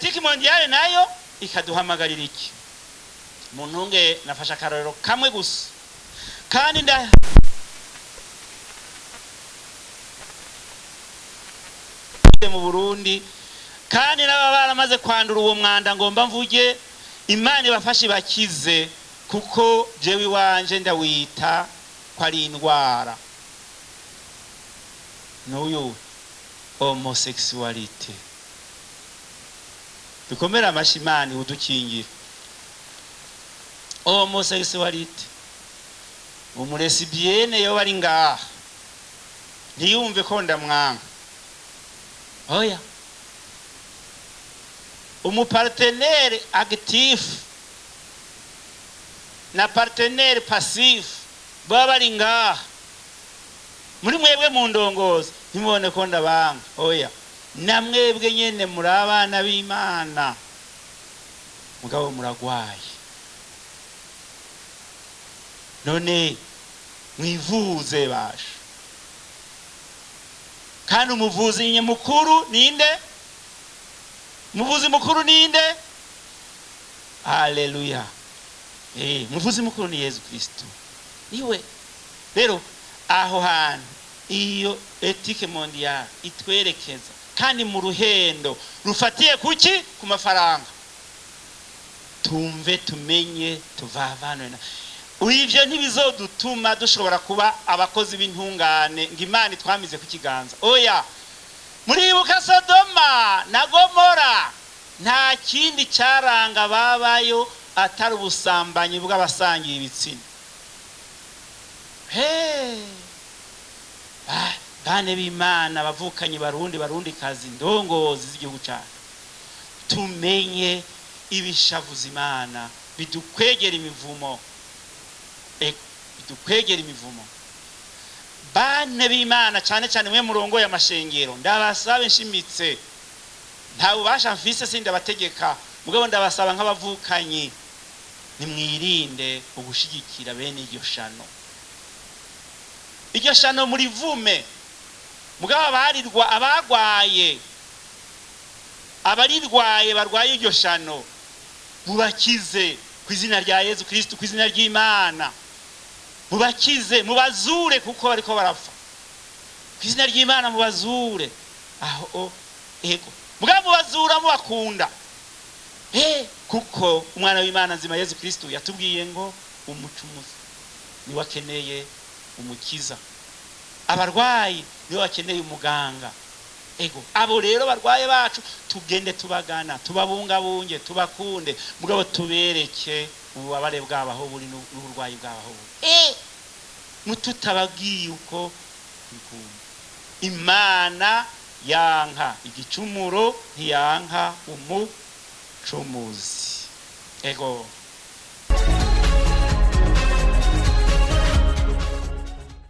Éthique mondiale nayo ikaduhamagarira iki? Mu ntunge nafashe akarorero kamwe gusa, kandi nda mu Burundi, kandi n'aba baramaze kwandura uwo mwanda, ngomba mvuge Imana ibafashe bakize, kuko jewe iwanje ndawita ko ari indwara. N'uyu homosexualité, dukomere amashi Imana iwudukingira. Homosexualité, umulesbienne yoba ari ngaha ntiyumve ko ndamwanga, oya. Umupartenaire actif na partenaire passif baba bari ngaha muri mwebwe mu ndongozi, ntimubone ko ndabanga, oya. Na mwebwe nyene muri abana b'Imana, mugabo muragwaye. None mwivuze basha. Kandi umuvuzi nyamukuru ninde? Umuvuzi mukuru ninde? Haleluya! Umuvuzi mukuru ni Yezu Kristo, niwe. Rero aho hantu iyo éthique mondiale itwerekeza, kandi mu ruhendo rufatiye kuki? Ku mafaranga. Tumve, tumenye, tuvavanwe na ivyo. Ntibizodutuma dushobora kuba abakozi b'intungane ngo Imana itwamize ku kiganza, oya. Muribuka Sodoma na Gomora, nta kindi cyaranga babayo atari ubusambanyi bw'abasangiye ibitsina. He bane b'Imana, bavukanye, Barundi, Barundi kazi, ndongozi z'igihugu cyacu, tumenye ibishavuza Imana bidukwegera imivumo. Bidukwegera imivumo. Bane b'Imana, cyane cyane mwe murongo y'amashengero, ndabasabe nshimitse. Nta bubasha mfise, sindabategeka, mugabo ndabasaba nk'abavukanyi: nimwirinde ugushigikira bene iryo shano. Iryo shano murivume. Mugabo abarirwa, abagwaye, abarirwaye, barwaye iryo shano, mubakize ku izina rya Yezu Kristu, ku izina ry'Imana. Mubakize, mubazure, kuko bariko barapfa. Ku izina ry'Imana mubazure aho. Ego, mugabo mubazura mubakunda, kuko umwana w'Imana nzima Yezu Kristu yatubwiye ngo umucumuzi niwe akeneye umukiza, abarwayi nibo bakeneye umuganga. Ego, abo rero barwaye bacu tugende tubagana, tubabungabunge, tubakunde, mugabo tubereke ububabare bwabo aho buri n'uburwayi bwabo aho buri. Mututababwiye uko bikunda. Imana yanka igicumuro, ntiyanka umucumuzi. Ego.